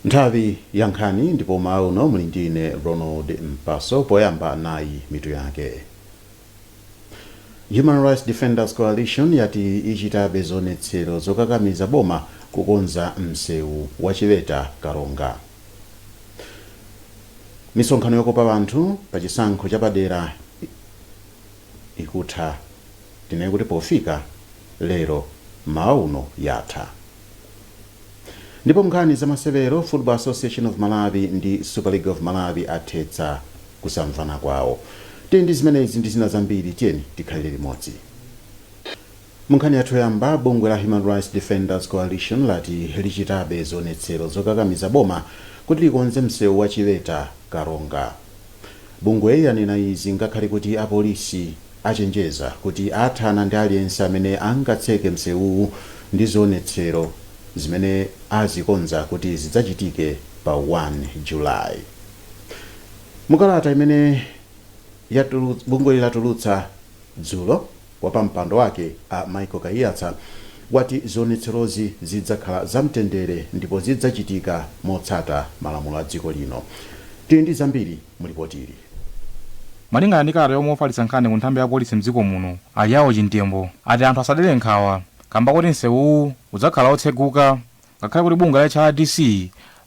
Nthawi ya nkhani, ndipo mawu uno muli ndine Ronald Mpaso. Poyamba nayi mitu yake. Human Rights Defenders Coalition yati ichitabe zionetsero zokakamiza boma kukonza msewu wa Chiweta Karonga. Misonkhano yokopa anthu pa chisankho chapadera ikutha, tinene kuti pofika lero mmawa uno yatha. Ndipo nkhani za masewero, Football Association of Malawi ndi Super League of Malawi athetsa kusamvana kwawo. Tili ndi zimenezi ndi zina zambiri, tiyeni tikhalire limodzi. Munkhani yathu yoyamba, bungwe la Human Rights Defenders Coalition lati lichitabe zionetsero zokakamiza boma kuti likonze msewu wa Chiweta Karonga. Bungwe yanena izi ngakhale kuti apolisi achenjeza kuti athana ndi aliyense amene angatseke msewuwu ndi zionetsero zimene azikonza kuti zidzachitike pa 1 Julayi. Mukalata imene bungwe latulutsa dzulo, wapampando wake a Michael Kaiyatsa wati zionetserozi zidzakhala zamtendere ndipo zidzachitika motsata malamulo a dziko lino. Tili ndi zambiri mulipotili. Malingana ndi kalata yomwe ofalitsa nkhani ku nthambi ya polisi mdziko muno, Aliyawo Chintembo, ati anthu asadere nkhawa kamba kuti msewuwu udzakhala otseguka ngakhale kuti bungwe la HRDC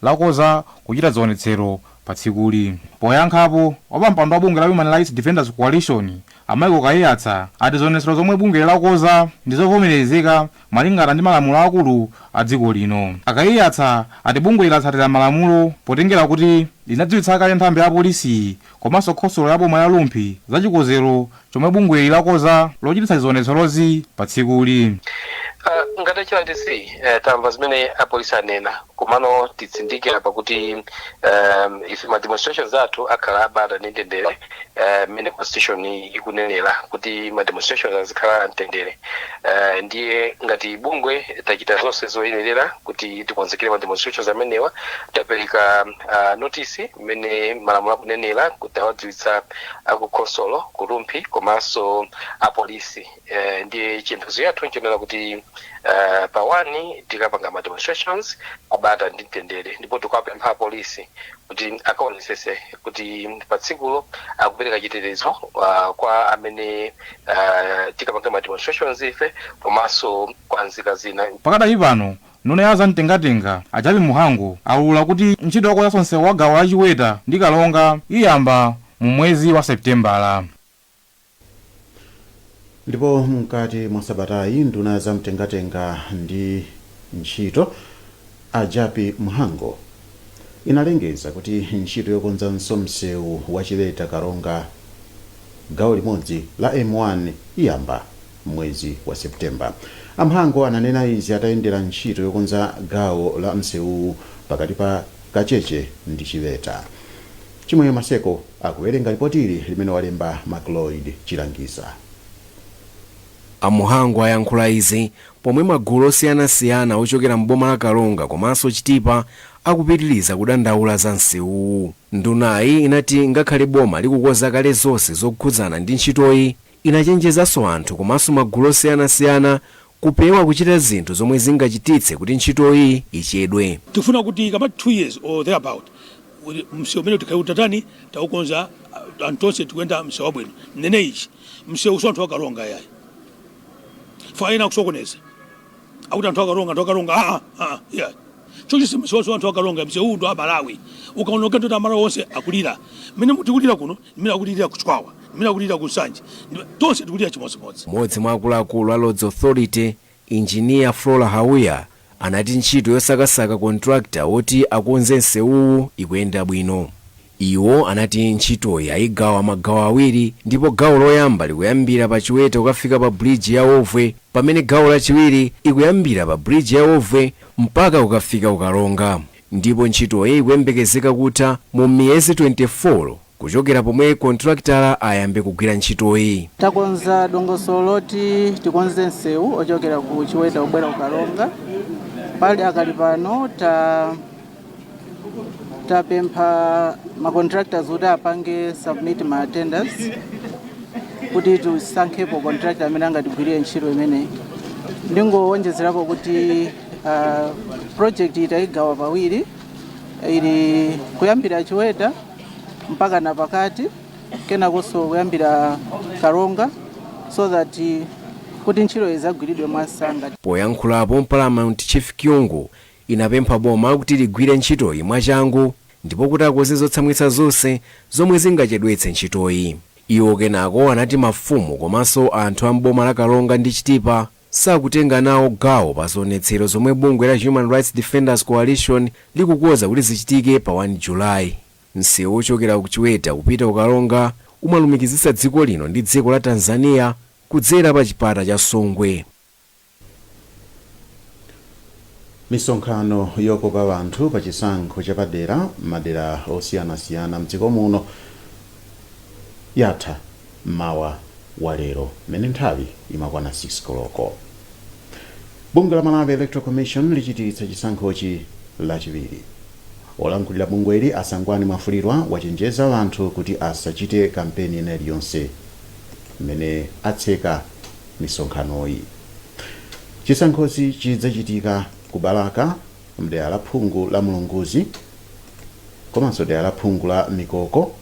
lakonza kuchita zionetsero pa tsikuli. Poyankhapo, wapampando wa bungwe la Human Rights Defenders Coalition, a Michael Kaiyatsa, ati zionetsero zomwe bungwe lakonza ndi zovomerezeka malingana ndi malamulo akulu a dziko lino. A Kaiyatsa ati bungwe latsatira malamulo potengera kuti linadziwitsa kale nthambi ya polisi komanso khonsolo ya boma ya Rumphi za chikonzero chomwe bungwe lakonza lochititsa zionetserozi pa tsikuli. Ngati HRDC tamva zimene apolisi anena, komano titsindike apa kuti ife ma demonstrations athu akhala abata ndi mtendere, mmene constitution ikunenera kuti ma demonstrations azikhala mtendere. Ndiye ngati bungwe tachita zonse zoyenerera kuti tikonzekere ma demonstrations amenewa. Tapereka notice mmene malamulo akunenera kuti awadziwitsa akukhonsolo ku Rumphi komanso apolisi. Ndiye chiyembekezo yathu nchonena kuti pa 1 tikapanga ma demonstrations abata ndi mtendere, ndipo tikapempha apolisi kuti akaonesese kuti pa tsikulo akupereka chitetezo kwa amene tikapanga ma demonstrations ife komanso kwa nzika zina. Pakadali pano, nduna ya zamtengatenga, a Jappie Mhango, aulula kuti ntchito yokonzanso msewu wa gawo la Chiweta ndi Karonga iyamba mu mwezi wa Septembala. Ndipo mkati mwa sabatayi, nduna zamtengatenga ndi ntchito, a Jappie Mhango, inalengeza kuti ntchito yokonzanso msewu wa Chiweta Karonga gawo limodzi la M1 iyamba mwezi wa Septemba. A Mhango ananena izi atayendera ntchito yokonza gawo la msewuwu pakati pa Kacheche ndi Chiweta. Chimwemwe Maseko akuwerenga ripotili limene walemba Macloyd Chilangiza. A Mhango ayankhula izi pomwe magulu osiyanasiyana ochokera mboma la Karonga komanso Chitipa akupitiriza kudandaula za msewuwu. Ndunayi inati ngakhale boma likukonza kale zonse zokhudzana ndi ntchitoyi, inachenjezanso anthu komanso magulu osiyanasiyana kupewa kuchita zinthu zomwe zingachititse kuti ntchitoyi ichedwe. Tifuna kuti kama 2 years or thereabout msewu umene tikhale utatani, taukonza, anthu tonse tikuyenda msewu wabwino. Nene ichi, msewu si anthu a Karonga yayi, fa ena akusokoneza akuti anthu a Karonga, anthu a Karonga. Aa, aa, yeah, chochi msewu si anthu a Karonga. Msewu ndo Amalawi. Ukaona kuti Amalawi onse akulira mmene tikulira kuno, mmene akulira kuChikwawa, mmene akulira ku Nsanje, tonse tikulira chimodzimodzi. Mmodzi mwa akuluakulu a Roads Authority, Injiniya Flora Hauya, anati ntchito yosakasaka contractor woti akonze msewuwu ikuyenda bwino. Iwo anati ntchitoyi ayigawa magawo awiri, ndipo gawo loyamba likuyambira pa Chiweta kukafika pa bridge ya Wovwe, pamene gawo lachiwiri ikuyambira pa bridge ya Wovwe mpaka kukafika ku Karonga, ndipo ntchitoyi ikuyembekezeka kutha mu miyezi 24 kuchokera pomwe contractor ayambe kugwira ntchitoyi. Takonza dongosolo loti tikonze msewu ochokera ku Chiweta kubwera ku Karonga. Pali akali pano tapempha ma contractors kuti apange submit ma tenders kuti tisankhepo contractor amene angatigwirire ntchito imeneyi. Ndingowonjezerapo kuti project itayigawa pawiri. Ili kuyambira Chiweta mpaka na pakati, kenakonso kuyambira Karonga, so that kuti ntchito izagwiridwe mwamsanga. Poyankhulapo, Paramount Chief Kyungu inapempha boma kuti ligwire ntchitoyi mwachangu ndipo kuti akonze zotsamwitsa zonse zomwe zingachedwetse ntchitoyi. Iwo kenako anati mafumu komanso anthu a mboma la Karonga ndi Chitipa sakutenga nawo gawo pa zionetsero zomwe bungwe la Human Rights Defenders Coalition likukonza kuti zichitike pa 1 Julayi. Msewu wochokera ku Chiweta kupita ku Karonga umalumikizitsa dziko lino ndi dziko la Tanzania kudzera pa chipata cha Songwe. Misonkhano yokopa anthu pa chisankho chapadera madera osiyanasiyana mdziko muno yatha mmawa wa lero mmene nthawi imakwana 6 koloko. Bungwe la Malawi Electoral Commission lichititsa chisankhochi Lachiwiri. Olankhulira bungweli, a Sangwani Mwafulirwa, wachenjeza anthu kuti asachite kampeni ina iliyonse mmene atseka misonkhanoyi. Chisankhochi chidzachitika ku Balaka mdera la phungu la Mulunguzi, komanso dera la phungu la Mikoko,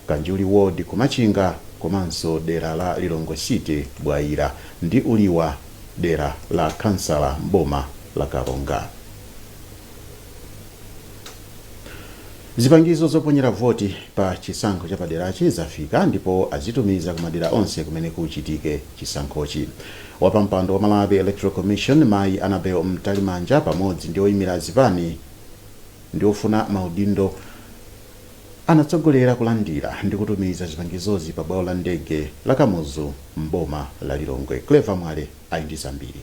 Kanjuli Ward ku Machinga, komanso dera la Lilongwe City Bwaila, ndi Uliwa dera la kansala mboma la Karonga. Zipangizo zoponyera voti pa chisankho chapaderachi zafika ndipo azitumiza ku madera onse kumene kuchitike chisankhochi. Wapampando wa Malawi Electoral Commission, Mayi Annabel Mtalimanja, pamodzi ndi oyimira zipani ndi ofuna maudindo anatsogolera kulandira ndi kutumiza zipangizozi pa bwalo la ndege la Kamuzu mboma la Lilongwe. Clever Mwale ali ndi zambiri.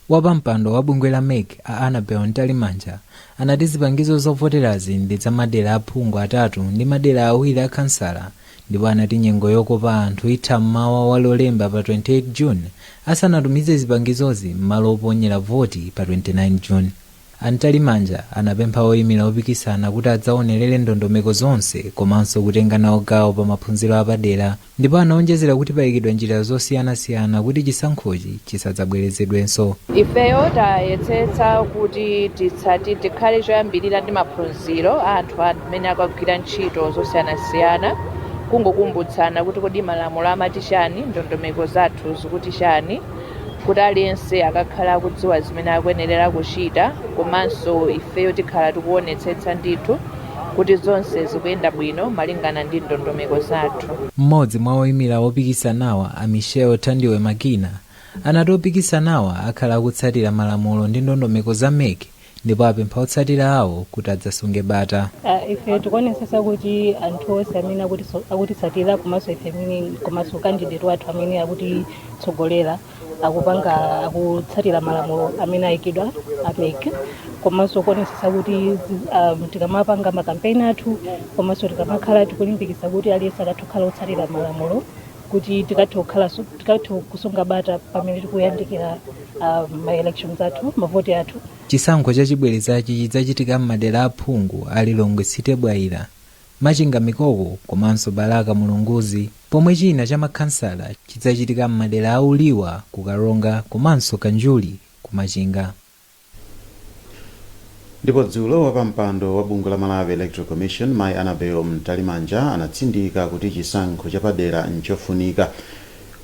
Wapampando wa bungwe la MEC, a Annabel Mtalimanja, anati zipangizo zovoterazi ndi za madera aphungu atatu ndi madera awiri a kansala, ndipo anati nyengo yokopa anthu itha mmawa wa Lolemba pa 28 June asanatumize zipangizozi m'malo oponyera voti pa 29 June. A Mtalimanja anapempha oyimira opikisana kuti adzaonerere ndondomeko zonse komanso kutenga nawo gawo pa maphunziro apadera, ndipo anaonjezera kuti payikidwa njira zosiyanasiyana kuti chisankhochi chisadzabwerezedwenso. Ifeyo tayetsetsa kuti titsati tikhale choyambirira ndi maphunziro a anthu amene akagwira ntchito zosiyanasiyana, kungokumbutsana kuti kodi malamulo amati chani, ndondomeko zathu zikuti chani, kuti aliyense akakhala akudziwa zimene akuyenerera kuchita. Komanso ifeyo tikhala tikuonetsetsa ndithu kuti zonse zikuyenda bwino malingana ndi ndondomeko zathu. Mmodzi mwa oyimira opikisanawa, a Michelle Thandiwe Makina, anati opikisanawa akhala akutsatira malamulo ndi ndondomeko za MEC, ndipo apempha otsatira awo kuti adzasunge bata. Ife tikuonetsetsa kuti anthu onse amene akutitsatira komanso ife amene komanso candidate wathu amene akutitsogolera akupanga akutsatira malamulo amene ayikidwa a MEC, komanso kuonetsetsa kuti tikamapanga makampeni athu komanso tikamakhala tikulimbikitsa kuti aliyense akathe kukhala otsatira malamulo kuti tikathe kusunga bata pamene tikuyandikira ma elections athu, mavoti athu. Chisankho chachibwerezachi chidzachitika m'madera aphungu a Lilongwe City Bwaila, Machinga Mikoko komanso Balaka Mulunguzi, pomwe china cha makhansala chidzachitika m'madera a Uliwa ku Karonga komanso Kanjuli ku Machinga. Ndipo dzulo wapampando wa bungwe la Malawi Electoral Commission, Mayi Annabel Mtalimanja, anatsindika kuti chisankho chapadera nchofunika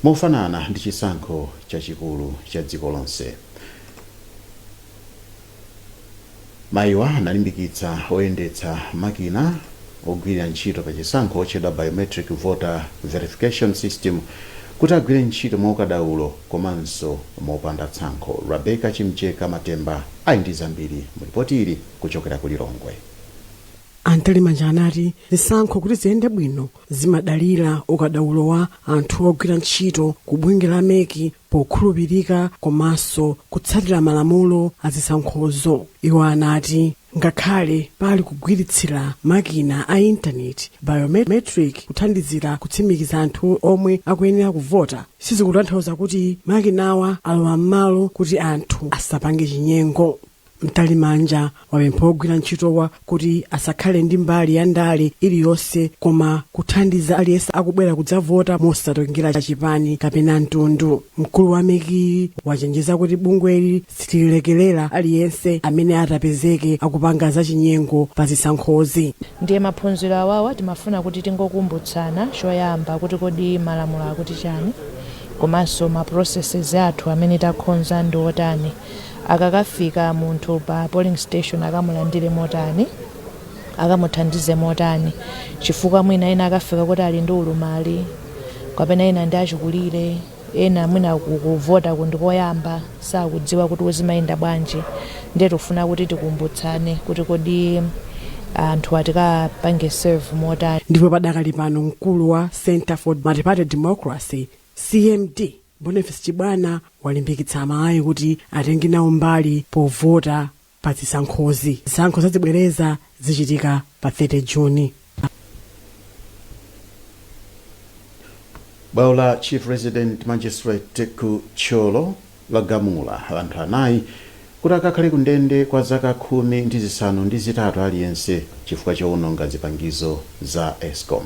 mofanana ndi chisankho chachikulu cha dziko lonse. Mayiwa analimbikitsa oyendetsa makina ogwirira ntchito pa chisankho otchedwa biometric voter verification system kuti agwire ntchito mwaukadaulo komanso mopanda tsankho. Rebecca Chimcheka Matemba ali ndi zambiri mu ripoti ili kuchokera ku Lilongwe. A Mtalimanja anati zisankho kuti ziyende bwino zimadalira ukadaulo wa anthu ogwira ntchito ku bungwe la MEC pokhulupirika komanso kutsatira malamulo a zisankhozo. Iwo anati ngakhale pali kugwiritsira makina a intaneti biometric kuthandizira kutsimikiza anthu omwe akuyenera kuvota, sizikutanthauza kuti makinawa alowa m'malo kuti anthu asapange chinyengo. Mtalimanja wapempha ogwira ntchitowa kuti asakhale ndi mbali ya ndale iliyonse, koma kuthandiza aliyense akubwera kudzavota mosatengera chipani kapena mtundu. Mkulu wa MEC wachenjeza kuti bungweli sililekerera aliyense amene atapezeke akupanga zachinyengo pa zisankhozi. Ndiye maphunziro awawa timafuna kuti tingokumbutsana choyamba kuti kodi malamulo akuti chani, komanso ma processes athu amene takonza ndi otani, akakafika munthu pa polling station akamulandire motani, akamuthandize motani, chifukwa mwina ena akafika kuti ali ndi ulumali, kapena ena ndi achikulire, ena mwina kuvota ndikoyamba, sakudziwa kuti uzimayenda bwanji. Ndiye tikufuna kuti tikumbutsane kuti kodi anthu atikapange serve motani. Ndipo padakali pano mkulu wa Center for Multiparty Democracy, CMD, Boniface Chibwana walimbikitsa Amalawi kuti atenge nawo mbali povota pa zisankhozi. Zisankho zazibwereza zichitika pa 30 Juni. Bwalo la Chief Resident Magistrate ku Thyolo lagamula anthu anayi kuti akakhale ku ndende kwa zaka 18 aliyense chifukwa chowononga zipangizo za Escom.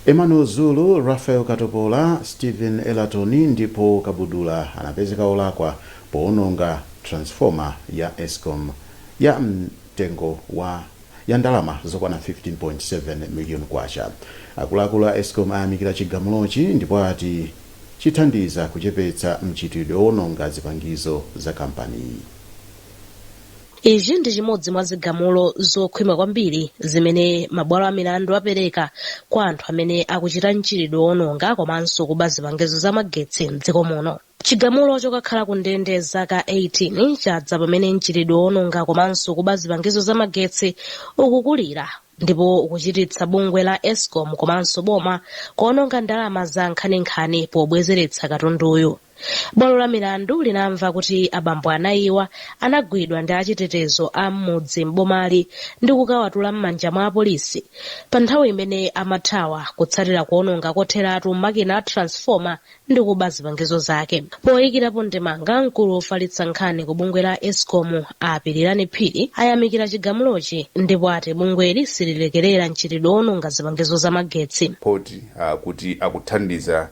Emmanuel Zulu, Raphael Katopola, Stephen Elatoni ndi Paul Kabudula anapezeka olakwa powononga transformer ya Escom ya mtengo wa ya ndalama zokwana 15.7 million kwacha. Akuluakulu a Escom ayamikira chigamulochi ndipo ati chithandiza kuchepetsa mchitidwe wowononga zipangizo za kampaniyi. Ichi ndi chimodzi mwa zigamulo zokhwima kwambiri zimene mabwalo a milandu apereka kwa anthu amene akuchita mchitidwe wowononga komanso kuba zipangizo za magetsi mdziko muno. Chigamulo chokakhala ku ndende zaka 18 chadza pamene mchitidwe wowononga komanso kuba zipangizo za magetsi ukukulira ndipo ukuchititsa bungwe la Escom komanso boma kuononga ndalama za nkhaninkhani pobwezeretsa katunduyu. Bwalo la milandu linamva kuti abambo anayiwa anagwidwa ndi achitetezo a m'mudzi m'bomali ndi kukawatula m'manja mwa apolisi pa nthawi imene amathawa kutsatira kuononga kotheratu makina a transformer ndi kuba zipangizo zake. Poyikirapo ndemanga, mkulu wofalitsa nkhani ku bungwe la Escom, a Pilirani Phiri, ayamikira chigamulochi ndipo ati bungweli sililekerera mchitidwe wowononga zipangizo za magetsi. Poti kuti akuthandiza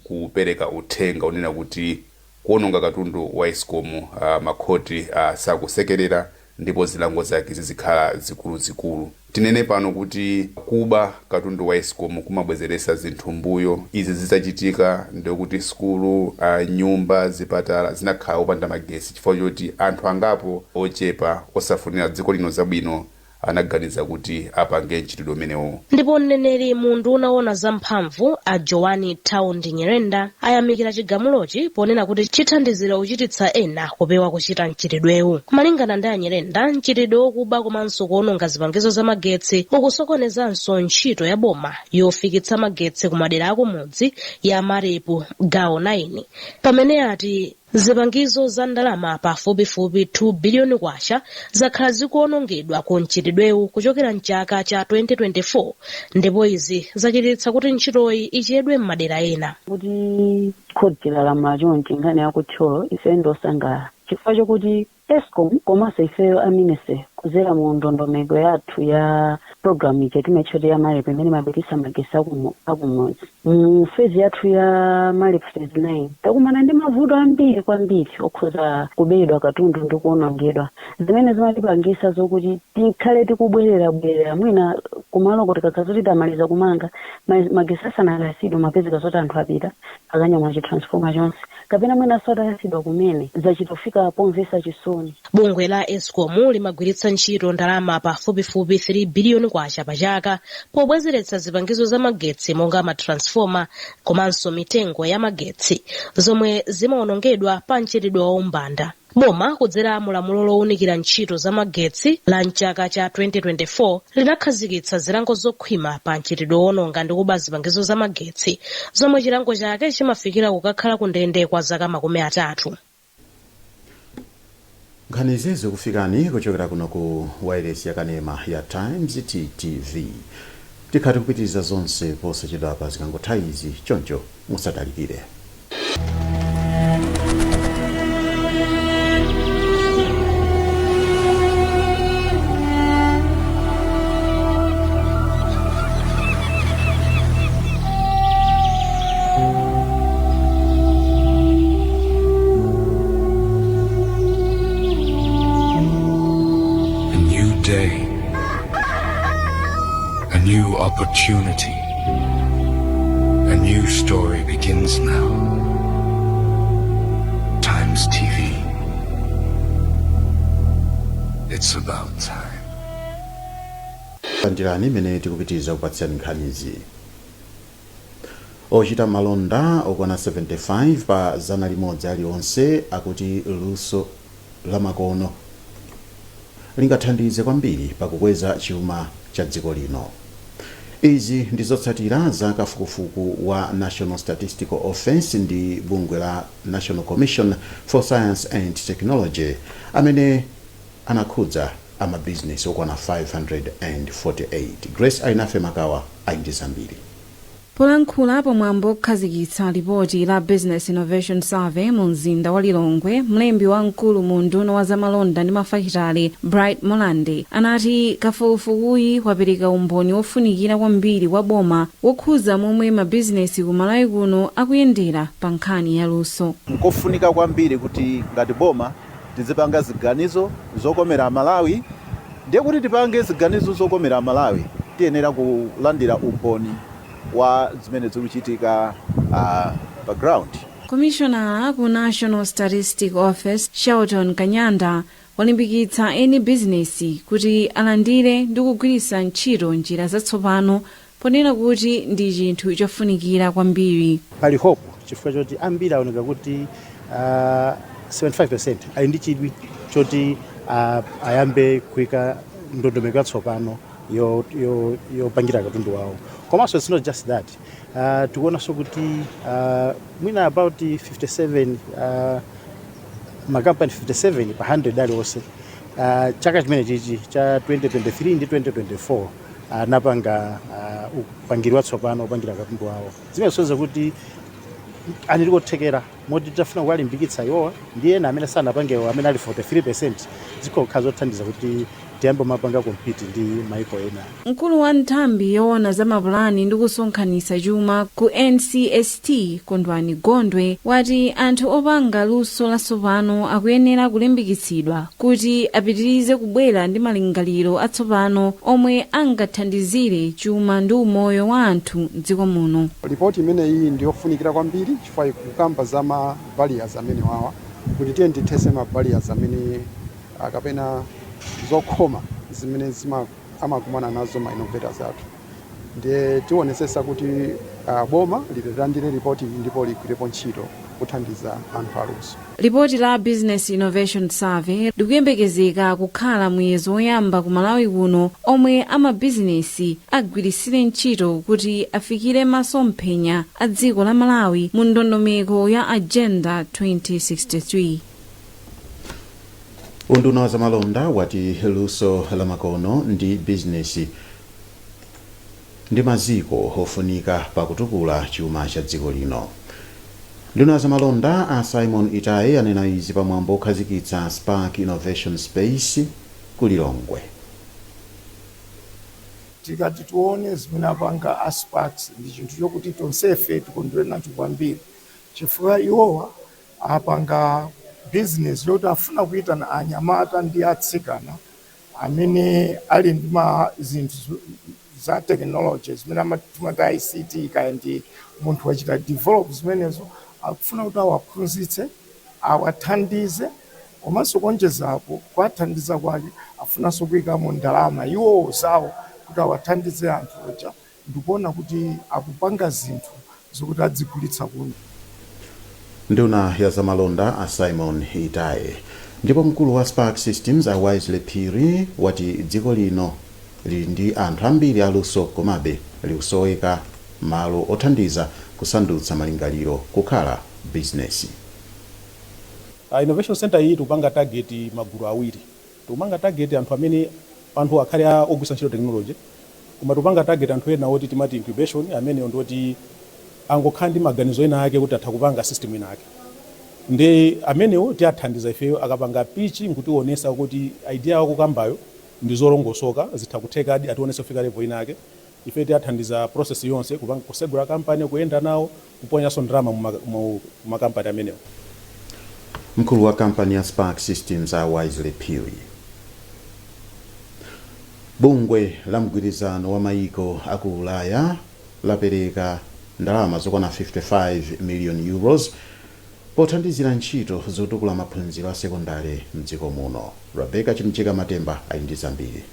kupereka uthenga unena kuti kuononga katundu wa Escom makhoti sakusekerera ndipo zilango zake zizikhala zikuluzikulu. Tinene pano kuti kuba katundu wa Escom kumabwezeresa zinthu mbuyo. Izi zidzachitika ndikuti sukulu, nyumba, zipatala zinakhala opanda magesi chifukwa choti anthu angapo ochepa osafunira dziko lino zabwino anaganiza kuti apange mchitidwe umenewo. Ndipo mneneri mu unduna woona za mphamvu, a Joani Taundi Nyirenda, ayamikira chigamulochi ponena kuti chithandizira kuchititsa ena kupewa kuchita mchitidwewu. Malingana ndi a Nyirenda, mchitidwe wokuba komanso kuononga zipangizo za magetsi ukusokonezanso ntchito ya boma yofikitsa magetsi kumadera akumudzi ya MAREP gawo 9, pamene ati zipangizo za ndalama pafupifupi 2 biliyoni kwacha zakhala zikuonongedwa ku mchitidwewu kuchokera mchaka cha 2024, ndipo izi zachititsa kuti ntchitoyi ichedwe m'madera ena. Kuti khoti lalamula chonchi nkhani ya ku Thyolo, ife ndosangalala chifukwa chokuti Escom komanso ifeyo a ministry kuzera mu ndondomeko yathu ya program ija timatchoti ya MAREP imene imabweretsa magesi akumudzi mu phase yathu ya MAREP phase 9, takumana ndi mavuto ambiri kwambiri okhuza kubedwa katundu ndi kuonongedwa, zimene zimatipangisa zokuti tikhale tikubwerera bwerera mwina kumaloko. Tikakhala zoti tamaliza kumanga, magesi asanakayasidwe, mapezeka zoti anthu apita akanyamula chitransformer chonse, kapena mwina atayasidwa kumene, zachitofika pomvetsa chisoni. Bungwe la Escom limagwiritsa ntchito ndalama pafupifupi 3 biliyoni kwacha pa chaka pobwezeretsa zipangizo za magetsi monga matransformer komanso mitengo ya magetsi zomwe zimawonongedwa pa mchitidwe wa umbanda. Boma kudzera mulamulo lowunikira ntchito za magetsi la mchaka cha 2024 linakhazikitsa zilango zokhwima pa mchitidwe wowononga ndi kuba zipangizo za magetsi, zomwe chilango chake chimafikira kukakhala ku ndende kwa zaka 30. Nkhanizi zikufikani kuchokera kuno ku wireless yakanema ya Times, TTV. Tikhati kupitiriza zonse posachedwapa zikangotha izi, choncho musatalikire. new opportunity. A new story begins now. Times TV. It's about time. Landirani imene tikupitiriza kupatsirani nkhanizi. Ochita malonda okwana 75 pa 100 aliwonse akuti luso lamakono lingathandize kwambiri pakukweza chuma cha dziko lino. Izi ndi zotsatira za kafukufuku wa National Statistical Office ndi bungwe la National Commission for Science and Technology amene anakhudza amabizinesi okwana 548. Grace Ainafe Makawa ali ndi zambiri. Polankhula pomwambo okhazikitsa lipoti la Business Innovation Survey mu mzinda wa Lilongwe, mlembi wamkulu mu unduna wa zamalonda ndi mafakitale, Bright Molande, anati kafukufukuyi wapereka umboni wofunikira kwambiri wa boma wokhuza momwe mabizinesi ku Malawi kuno akuyendera pa nkhani ya luso. Nkofunika kwambiri kuti ngati boma tizipanga ziganizo zokomera Malawi. Ndiye kuti tipange ziganizo zokomera Malawi, tiyenera kulandira umboni wa zimene zikuchitika pa ground. Komishonala ku National Statistic Office, Shelton Kanyanda, walimbikitsa eni bizinesi kuti alandire ndi kugwiritsa ntchito njira zatsopano, ponena kuti ndi chinthu chofunikira kwambiri. Pali hope chifukwa choti ambiri aoneka kuti 75% ali ndi chidwi choti ayambe kuyika ndondomeko yatsopano yopangira katundu wawo. Komanso it's not just that, tikuonanso kuti mwina about 57, makampani 57 pa 100 aliwonse chaka chimene chichi cha 2023 ndi 2024 anapanga upangiri watsopano upangira katundu wawo, zimene zisonyeza kuti ani tikothekera moti tafuna kuwalimbikitsa iwowa ndi ena amene sanapangewo amene ali 43%, zikhoza zothandiza kuti tiyambe mapanga compete ndi maiko ena. Mkulu wa nthambi yoona za mapulani ndi kusonkhanitsa chuma ku NCST, Kondwani Gondwe, wati anthu opanga luso latsopano akuyenera kulimbikitsidwa kuti apitirize kubwera ndi malingaliro atsopano omwe angathandizire chuma ndi umoyo wa anthu mdziko muno. Ripoti imeneyi ndiyofunikira kwambiri chifukwa ikukamba za ma barriers amene wawa, kuti tiye tithetse ma barriers amene kapena zokhoma zimene zima amakumana nazo ma innovators athu. Ndiye tionesesa kuti boma lilandire ripoti iyi ndipo ligwirepo ntchito kuthandiza anthu aluso. Lipoti la Business Innovation Survey likuyembekezeka kukhala muyezo woyamba ku Malawi kuno omwe amabizinesi agwirisire ntchito kuti afikire masomphenya a dziko la Malawi mu ndondomeko ya Agenda 2063. Unduna wa zamalonda wati luso lamakono ndi bizinesi ndi maziko ofunika pakutukula chuma cha dziko lino. Nduna ya zamalonda a Simon Itaye anena izi pamwambo okhazikitsa Spark Innovation Space ku Lilongwe. Tikati tione zimene apanga a Sparks, ndi chinthu chokuti tonsefe tikondwere nacho kwambiri, chifukwa iwowa apanga business yoti afuna kuyitana anyamata ndi atsikana amene ali ndi ma zinthu za technology zimene amati ICT, kaya ndi munthu wachita develop zimenezo, akufuna kuti awaphunzitse, awathandize, komanso kuonjezapo kuwathandiza kwake afunanso kuyikamo ndalama iwowo zawo kuti awathandize anthu aja ndikuona kuti akupanga zinthu zokuti adzigulitsa kunja. Nduna ya zamalonda a Simon Itaye. Ndipo mkulu wa Spark Systems a Wisely Phiri wati dziko lino lili ndi anthu ambiri aluso, komabe likusoweka malo othandiza kusandutsa malingaliro kukhala bizinesi. Innovation center iyi tikupanga target magulu awiri. Tikupanga target anthu amene anthu akhale ogwiritsa ntchito technology, koma tikupanga target anthu ena oti timati incubation, ameneyo ndoti angokhala ndi maganizo ena ake kuti atha kupanga system ina ake, ndi amenewo tiathandiza ifeyo akapanga pitch nkutionesa kuti idea yako kambayo ndi zolongosoka, zitha kuthekadi, ationese kufika level ina ake, ife tiathandiza process yonse kupanga kusegula kampani, kuyenda nawo, kuponyanso ndalama mu makampani amenewo. Mkulu wa kampani ya Spark Systems a Wisely Phiri. Bungwe la mgwirizano wa maiko aku Ulaya lapereka ndalama zokwana 55 million euros pothandizira ntchito zotukula maphunziro a sekondale mdziko muno. Rebecca Chimcheka Matemba ali ndi zambiri.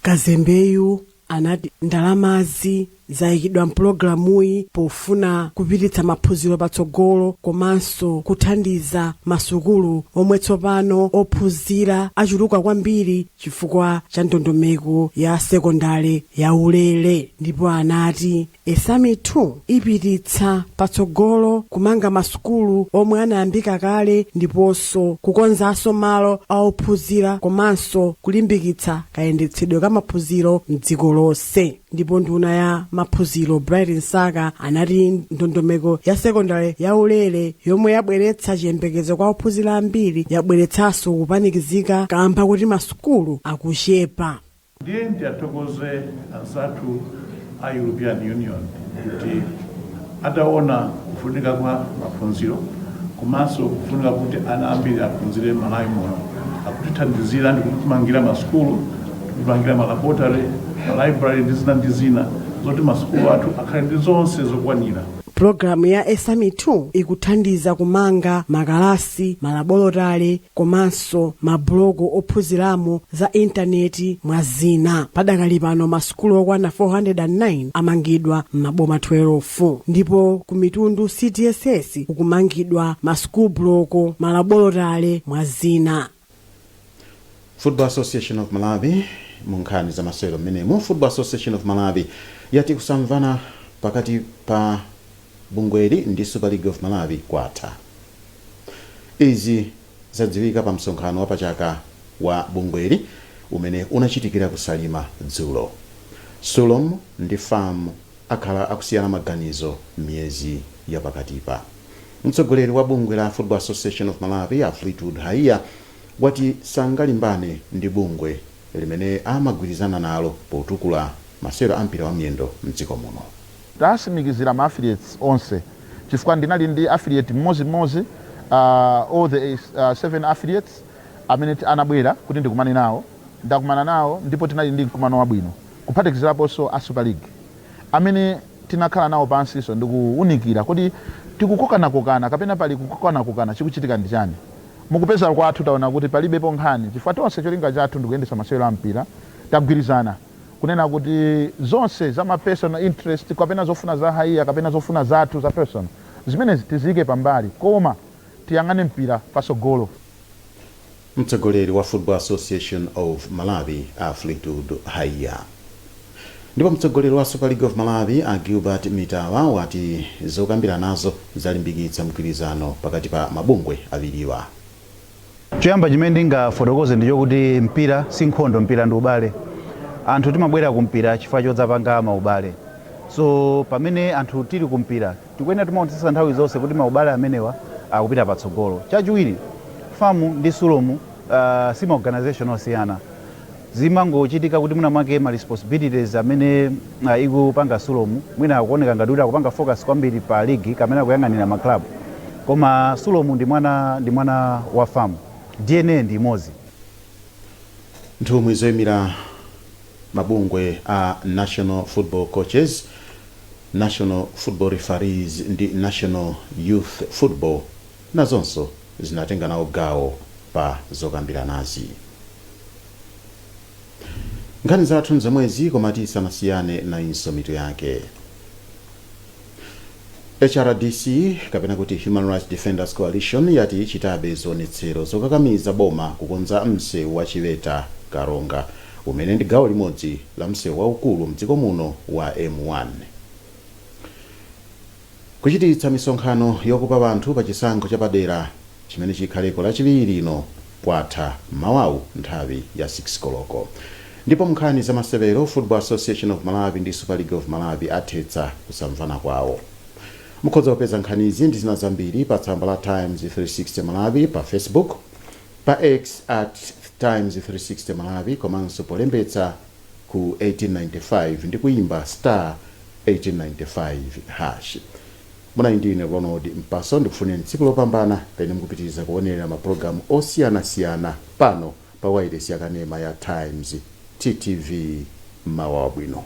Kazembeyu anati ndalamazi zayikidwa mpulogalamuyi pofuna kupititsa maphunziro patsogolo komanso kuthandiza masukulu omwe tsopano ophunzira achuluka kwambiri chifukwa cha ndondomeko ya sekondale ya ulere. Ndipo anati ESAMI 2 ipititsa patsogolo kumanga masukulu omwe anayambika kale ndiponso kukonzanso malo a ophunzira komanso kulimbikitsa kayendetsedwe ka maphunziro mdziko lonse. Ndipo nduna ya maphunziro Bright Msaka anati ndondomeko ya sekondari ya ulere yomwe yabweretsa chiyembekezo kwa ophunzira ambiri yabweretsanso kupanikizika kamba kuti masukulu akuchepa. Ndiye ndiyathokoze anzathu a European Union kuti ataona kufunika kwa maphunziro komanso kufunika kuti ana ambiri aphunzire Malawi muno, akutithandizira ndi kutimangira masukulu, kutimangira malaboratory, malibrary ndi zina ndi zina zoti masukulu athu akhale ndi zonse zokwanira. Pulogalamu ya ESAMI 2 ikuthandiza kumanga makalasi, malaboratory komanso mabuloko ophunziramo za intaneti mwa zina. Padakali pano masukulu okwana 409 amangidwa m'maboma 12, ndipo ku Mitundu CDSS kukumangidwa masukulu buloko, malaboratory mwa zina. Football Association of Malawi, mu nkhani za masewero mmenemu, Football Association of Malawi yati kusamvana pakati pa bungweli ndi Super League of Malawi kwatha. Izi zadziwika pa msonkhano wapachaka wa bungweli umene unachitikira kuSalima dzulo. Sulom ndi FAM akhala akusiyana maganizo miyezi yapakatipa. Mtsogoleri wa bungwe la Football Association of Malawi, a Fleetwood Haiya, wati sangalimbane ndi bungwe limene amagwirizana nalo potukula masewero a mpira wa miyendo mdziko muno. Tasimikizira ma affiliates onse chifukwa ndinali ndi affiliate mmodzimmodzi, all the seven affiliates amene anabwera kuti ndikumane nawo, ndakumana nawo ndipo tinali ndi mkumano wabwino, kuphatikiziraponso a Super League amene tinakhala nawo pansinso ndikuwunikira kuti tikukokanakokana kapena pali kukokanakokana, chikuchitika ndi chani. Mukupeza kwathu taona kuti palibepo nkhani chifukwa tonse cholinga chathu ndikuyendetsa masewero a mpira. Tagwirizana kunena kuti zonse za ma personal interest kapena zofuna za Haiya kapena zofuna zathu za personal zimenezi tiziyike pambali, koma tiyang'ane mpira pasogolo. Mtsogoleri wa Football Association of Malawi, a Fleetwood Haiya. Ndipo mtsogoleri wa Super League of Malawi, a Gilbert Mitawa, wati zokambiranazo zalimbikitsa mgwirizano pakati pa mabungwe awiriwa. Choyamba chimene ndingafotokoze ndi chokuti mpira si nkhondo, mpira ndi ubale. Anthu timabwera ku mpira chifukwa chodzapanga maubale. So pamene anthu tili ku mpira, tikuyenera timaonetsetsa nthawi zonse kuti maubale amenewa akupita patsogolo. Chachiwiri, FAM ndi SULOM si ma organization osiyana. Zimangochitika kuti mwina mwake ma responsibilities amene ikupanga SULOM mwina akuoneka ngati kuti akupanga focus kwambiri pa league kapena kuyang'anira ma club, koma SULOM ndi mwana wa FAM, DNA ndi imodzi. Nthumwi zoyimira mabungwe a National Football Coaches, National Football Referees ndi National Youth Football nazonso zinatenga nawo gawo pa zokambiranazi. Nkhani zathu nzomwezi, koma tisanasiyane nayinso mitu yake. HRDC kapena kuti Human Rights Defenders Coalition yati ichitabe zionetsero zokakamiza boma kukonza msewu wa Chiweta Karonga umene ndi gawo limodzi la msewu waukulu mdziko muno wa M1. Kuchititsa misonkhano yokopa anthu pa chisankho chapadera chimene chikhaleko Lachiwiri lino kwatha mawawu nthawi ya 6 koloko. Ndipo nkhani za masewero, Football Association of Malawi ndi Super League of Malawi athetsa kusamvana kwawo. Mukhoza kupeza nkhanizi ndi zina zambiri pa tsamba la Times 360 Malawi pa Facebook, pa X at Times 360 Malawi, komanso polembetsa ku 1895 ndi kuyimba star 1895 hash. Munali ndine Ronald Mpaso. Ndikufunireni tsiku lopambana pamene mukupitiriza kuonerera mapulogalamu osiyanasiyana pano pa wailesi yakanema ya Times. TTV, mawa wabwino.